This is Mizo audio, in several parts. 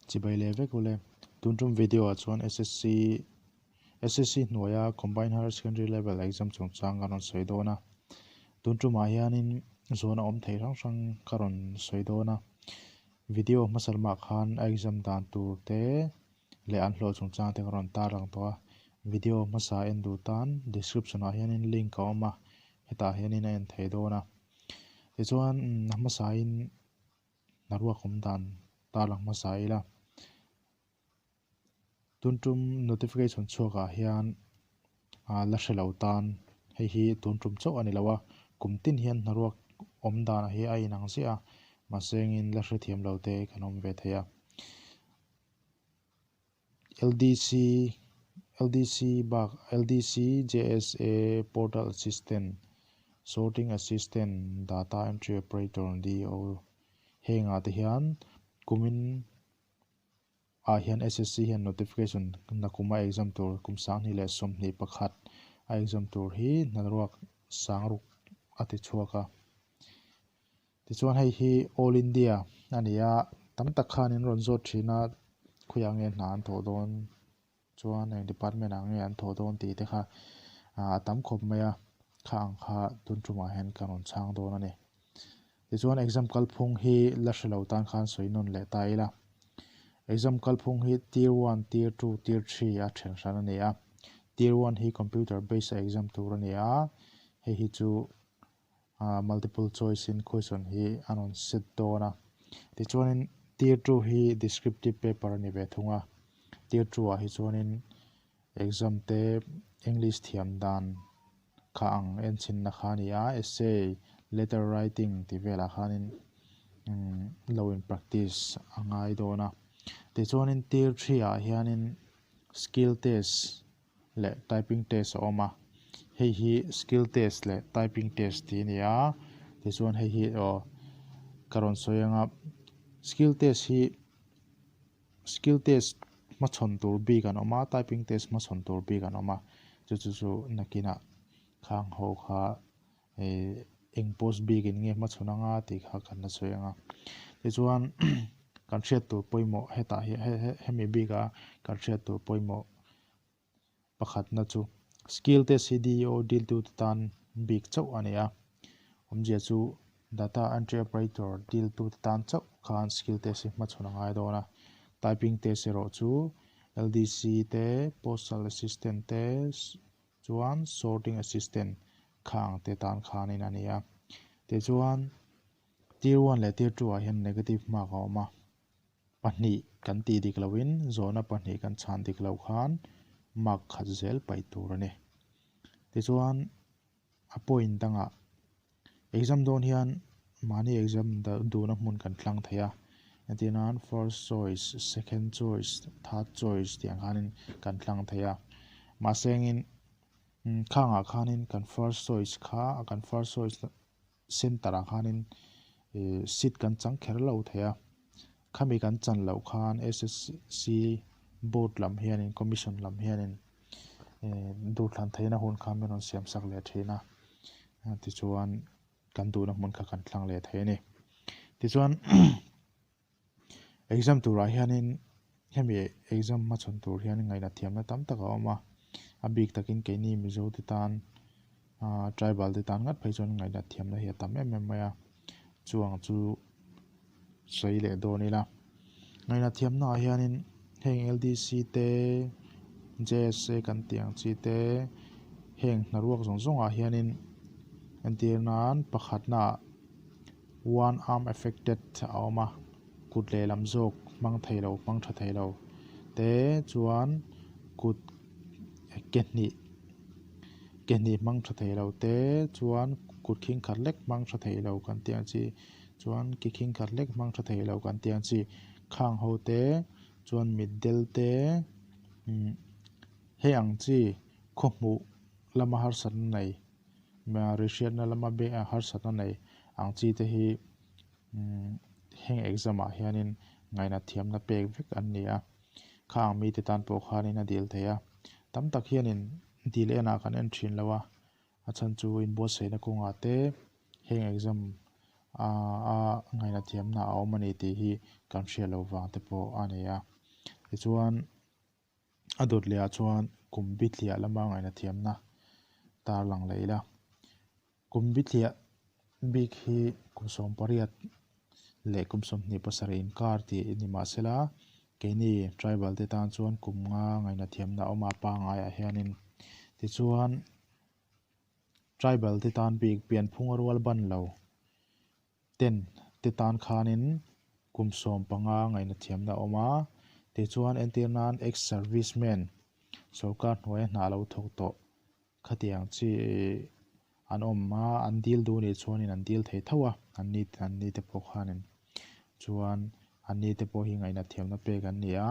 Chibai leh vek ule. Tun tum video ah chuan SSC SSC hnuaia Combined Higher Secondary Level exam chungchang kan rawn sawi dawn a. Tun tumah hianin zawhna awm thei hrang hrang ka rawn sawi dawn a. Video hmasa lamah khan a exam dan tur te leh an hlawh chungchang te ka rawn tarlang tawh a. Video hmasa en duh tan description ah hianin link a awm a, hetah hianin a en thei dawn a. Tichuan a hmasain hnaruak awm dan tarlang hmasa ila. Tun tum notification chhuakah hian la hre lo tan hei hi tun tum chauh a ni lo a, kum tin hian hnaruak awm danah hi a inang ziah a, mahse engin la hrethiam lo te kan awm ve thei a. Ldc Ldc bak Ldc Jsa Portal Assistant Sorting Assistant Data Entry Operator DO hengah te hian kumin ah hian SSC hian notification nakuma exam tur kum 2021 a exam tur hi hnaruak sangruk a ti chhuak a. Tichuan hei hi All India a ni a, tam tak khan in rawn zawt thin a, khawiah nge hna an thawh dawn chuan eng department ah nge an thawh dawn tih te kha a tam khawp mai a, kha ang kha tun tumah hian ka rawn chhang dawn a ni. Tichuan exam kalphung hi la hre lo tan khan sawi nawn leh ta ila. Exam kalphung hi Tier 1, Tier 2, Tier 3 a then hran a ni a. Tier 1 hi computer based a exam tur a ni a, hei hi chu Multiple choice in question hi a rawn set dawn a. Tichuanin tier 2 hi descriptive paper a ni ve thung a. Tier 2 ah hi chuanin exam te English thiam dan kha ang enchinna kha a ni a, essay, letter writing tih velah khanin lo in practice a ngai dawn a. Tichuanin tier 3 ah hianin skill test leh typing test a awm a, hei hi skill test leh typing test tih a ni a, tichuan hei hi aw ka rawn sawi ang a, skill test hi skill test hmachhawn tur bik an awm a, typing test hmachhawn tur bik an awm a, chu chu chu nakinah khang ho kha ih eng post bikin nge hmachhawn anga tih kha kan la sawi ang a, tichuan kan hriat tur pawimawh hetah hian hemi bika kan hriat tur pawimawh Pakhatna chu skill test hi DEO diltute tan bik chauh a ni a, awmzia chu data entry operator diltute tan chauh khan skill test hi hmachhawn a ngai dawn a. Typing test erawh chu LDC te, postal assistant te chuan sorting assistant khang te tan khanin a ni a. Tichuan tier 1 leh tier 2 ah hian negative mark a awm a. Pahnih kan tih dik loin zawhna pahnih kan chhan dik loh khan mark khat zel paih tur a ni. Tichuan a point dangah exam dawn hian mahni exam duhna hmun kan thlang thei a, entir nan first choice, second choice, third choice tih ang khanin kan thlang thei a. Mahse engin khangah khanin kan first choice kha kan first choice center ah khanin ih seat kan chang kher lo thei a, khami kan chan loh khan S_S_C board lam hianin commission lam hianin ih duhthlan theihna hun kha min rawn siam sak leh thin a, tichuan kan duhna hmun kha kan thlang leh thei a ni. Tichuan Exam turah hianin hemi exam hmachhawn tur hian ngaihna thiamna tam tak a awm a, a bik takin keini Mizo te tan ah tribal te tan ngat phei chuan ngaihna thiamna hi a tam em em mai a, chuang chu sawi leh dawn ila. Ngaihna thiamna ah hianin heng L_D_C te J_S_A kan tih ang chi te heng hnaruak zawng zawng ah hianin entir nan pakhatna ah. One arm affected a awm a, kut lehlam zawk hmang thei lo hmang tha thei lo te chuan kut ke hnih ke hnih hmang tha thei lo te chuan kut khing khat lek hmang tha thei lo kan tih ang chi chuan ke khing khat lek hmang tha thei lo kan tih ang chi khang ho te chuan mitdel te hei ang chi khawhmuh lama harsatna nei. Rihriatna lama beng a harsatna nei ang chi te hi heng exam ah hianin ngaihna thiamna pek vek an ni a, kha ang mite tan pawh khanin a dil thei a, tam tak hianin dil enah kan en thin lo a, a chhan chu inbuatsaihna kawngah te heng exam. a ngaihna thiamna a awm a ni tih hi kan hriat loh vang te pawh a ni a. Tichuan a dawt leh ah chuan kum bithliah lama ngaihna thiamna tarlang leh ila. Kum bithliah bik hi kum 18 leh kum 27 inkar tih ni mahsela keini tribal te tan chuan kum nga ngaihna thiamna a awm a pangaiah hianin. Tichuan tribal te tan bik pianphunga rual ban lo ten te tan khanin kum 15 ngaihna thiamna a awm a. Tichuan entir nan ex serviceman sorkar hnuaia hna lo thawk tawh khatiang chi an awm a, an dil duh nih chuanin an dil thei tho a, an ni te pawh khanin chuan an ni te pawh hi ngaihna thiamna pek an ni a.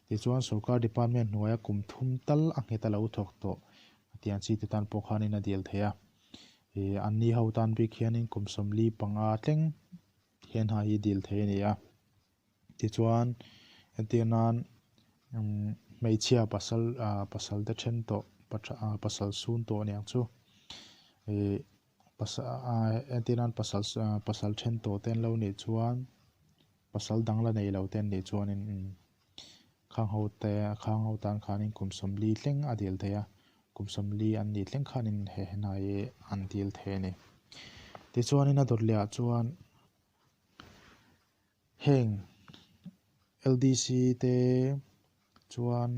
Tichuan sorkar department hnuaia kum thum tal a nghet a lo thawk tawh tiang chi te tan pawh khanin a dil thei a. An ni ho tan bik hianin kum 45 thleng hian ha hi dil thei a ni a. Tichuan entir nan hmeichhia pasal pasal te then tawh pasal sun tawh aniang chu entir nan pasal pasal then tawh te an lo nih chuan pasal dang la nei lo te an nih chuanin khang ho te khang ho tan khanin kum 40 thleng a dil thei a, kum 40 an nih thleng khanin he hna hi an dil thei a ni. Tichuanin a dawt leh ah chuan heng LDC te chuan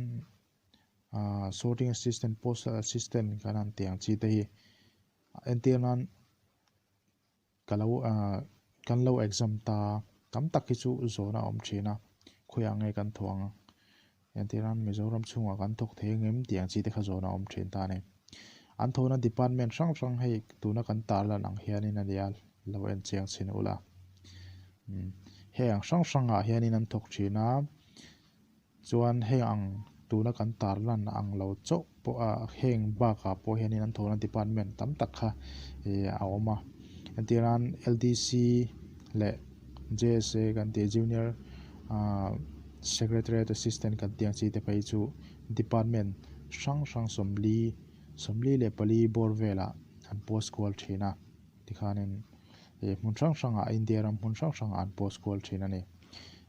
sorting assistant, postal assistant kan han tih ang chi te hi entir nan ka lo kan lo exam ta tam tak hi chu zawhna a awm thin a, khawiah nge kan thawh ang entir nan Mizoram chhungah kan thawk thei ang em tih ang chi te kha zawhna a awm thin ta a ni. An thawhna department hrang hrang hei tuna kan tarlan ang hianin a nia lo en chiang chhin ula. Hei ang hrang hrangah hianin an thawk thin a, chuan hei ang tuna kan tarlan ang lo chauh pawh a heng bakah pawh hianin an thawhna department tam tak kha a awm a. Entir nan LDC leh JSA kan tih Junior Secretariat Assistant kan tih ang chi te phei chu department hrang hrang 44 bawr velah an post kual thin a. Tikhanin hmun hrang hrangah India ram hmun hrang hrangah an post kual thin a ni.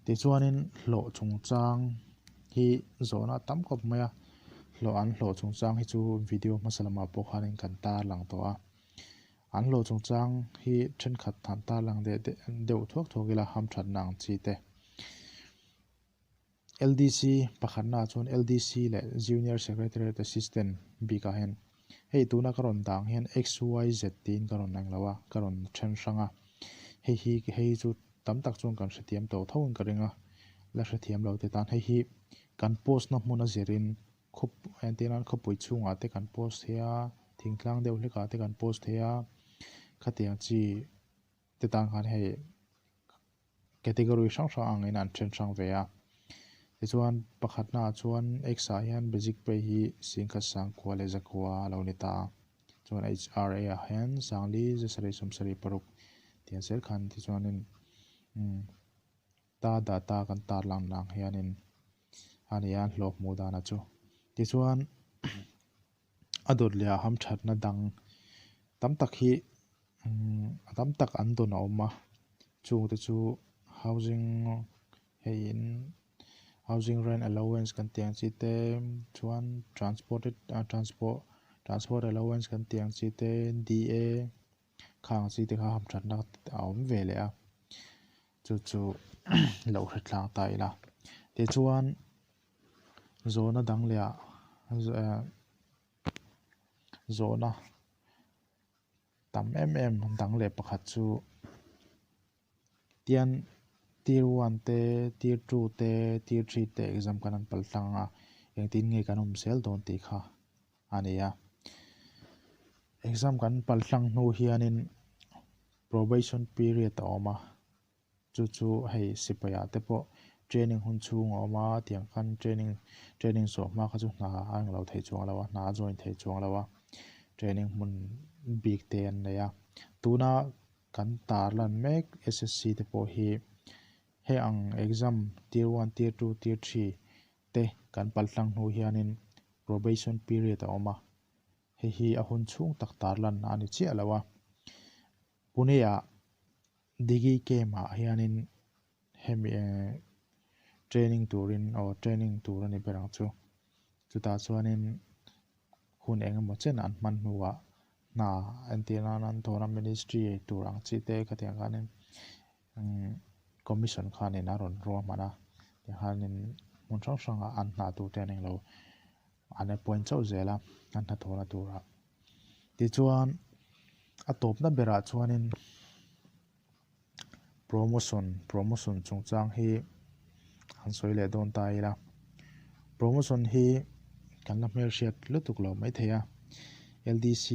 Tichuanin hlawh chungchang hi zawhna a tam khawp mai a, hlawh an hlawh chungchang hi chu video hmasa lamah pawh khanin kan tarlang tawh a. An hlawh chungchang hi thenkhat han tarlang deuh thuak thuak ila hamthatna ang chi te. LDC pakhatnaah chuan LDC leh Junior Secretariat Assistant bikah hian hei tuna ka rawn dah ang hian XYZ tiin ka rawn eng lo a, ka rawn then hrang a. Hei hi hei chu tam tak chuan kan hrethiam tawh tho in ka ring a, la hrethiam lo te tan hei hi kan post na hmun a zirin khawp entir nan khawpui chhungah te kan post thei a, thingtlang deuh hlekah te kan post thei a, khatiang chi te tan khan hei category hrang hrang angin an then hrang ve a. Tichuan pakhatnaah chuan X ah hian basic pay hi singkhat sangkua leh zakua a lo ni ta a. Chuan HRA ah hian sangli zasarih 76 tiang zel khan tichuanin ta data kan tarlang lang hianin a ni a hlawh hmuh dana chu. Tichuan a dawt leh a hamthatna dang tam tak hi a tam tak an dawn a awm a, chungte chu housing hei in housing rent allowance kan tih ang chi te chuan transported transport transport allowance kan tih ang chi te DA khang chi te kha hamthatna a awm ve leh a, chu chu lo hre tlang ta ila. Tichuan zawhna dang leh ah zawhna tam em em dang leh pakhat chu tian tier 1 te tier 2 te tier 3 te exam kan han pal tlang a, engtin nge kan awm zel dawn tih kha a ni a. Exam kan pal tlang hnu hianin probation period a awm a, chu chu hei sipaiah te pawh training hun chhung a awm a, tiang khan training training zawh hma kha chu hna a eng lo thei chuang lo a, hna a join thei chuang lo a, training hmun bik te an nei a. Tuna kan tarlan mek SSC te pawh hi hei ang exam tier 1 tier 2 tier 3 te kan pal tlang hnu hianin probation period a awm a, hei hi a hun chhung tak tarlan a ni chiah lo a. Pune ah Digi camp ah hianin hemi training turin aw training tur a ni ber ang chu. Chutah chuanin hun eng emaw chen an hman hnuah hna entir nan an thawhna ministry tur ang chi te khatiang khanin commission khanin a rawn ruahman a tikhanin hmun hrang hrangah an hna tur te an englo an appoint chauh zel a an hnathawhna turah. Tichuan a tawpna berah chuanin promotion promotion chungchang hi han sawi leh dawn ta ila promotion hi kan la hmelhriat lutuk lo maithei a L_D_C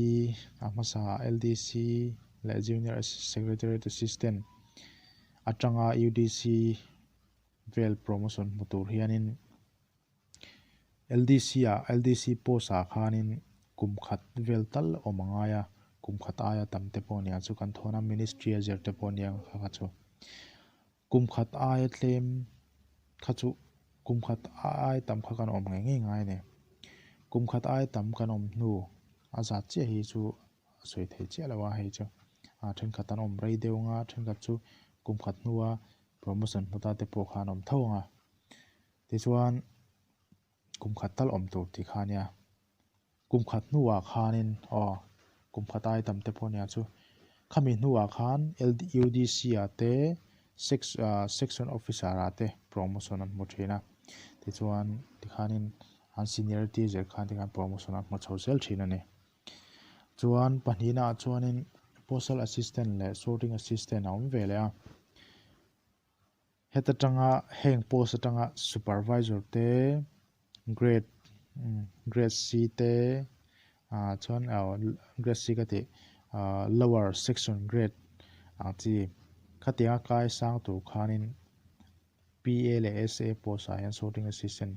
a hmasa L_D_C leh junior secretariat assistant atanga U_D_C vel promotion hmu tur hianin. L_D_C ah L_D_C post ah khanin kum khat vel tal awm a ngai a kum khat aia tam te pawh nia chu kan thawn a ministry a zir te pawh nia kha kha chu kum khat aia tlem kha chu kum khat aia tam kha kan awm ngei ngei ngai a ni kum khat aia tam kan awm hnu a zat chiah hi chu a sawi thei chiah lo a hei chu a thenkhat an awm rei deuh ang a thenkhat chu kum khat hnua promotion hmu ta te pawh kha an awm tho ang a. Tichuan kum khat tal awm tur tih kha ania kum khat hnuah khanin aw kum khat ai tam te pawh ania chu khami hnuah khan L_U_D_C ah te section officer ah te promotion an hmu thin a tichuan tikhanin an seniority zir khan tikhan promotion an hmu chho zel thin a ni. Chuan pahnihna ah chuanin postal assistant leh sorting assistant a awm ve leh a. Heta tanga heng post atanga supervisor te grade grade C te ah chuan grade C ka tih ah lower section grade ang chi khatianga kai sang tur khanin P_A leh S_A post ah hian sorting assistant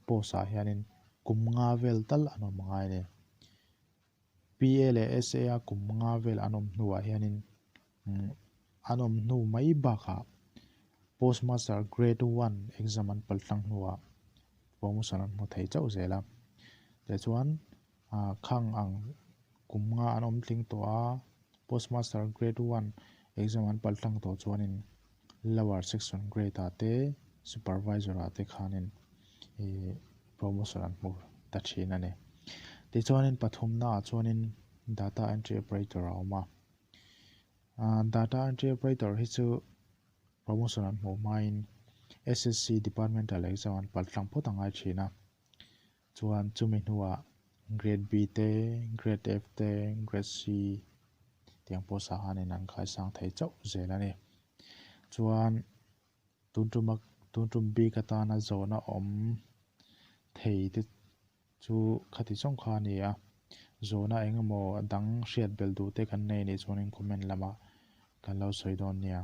post ah hianin kum nga vel tal an awm angai a ni. P_A leh S_A a kum nga vel an awm hnuah hianin An awm hnu mai bakah Postmaster Grade One exam an pal tlang hnuah promotion an hmu thei chauh zel a. Tichuan khang ang kum nga an awm tling tawh a, Postmaster Grade One exam an pal tlang tawh chuanin Lower Section Grade ah te Supervisor ah te khanin ih promotion an hmu ta thin a ni. Tichuanin pathumna ah chuanin Data Entry Operator a awm a. Data entry operator hi chu promotion an hmuh hmain S_S_C departmental exam an pal tlang phawt a ngai thin a, chuan chumi hnuah grade B te, grade F te, grade C tiang pawh sanghanin an khaisang thei chauh zel a ni. Chuan tun tuma tun tum bik atana zawhna awm thei te Chu khati chawng kha a ni a, zawhna eng emaw dang hriat belh duh te kan nei nih chuanin comment lamah kan lo sawi dawn nia.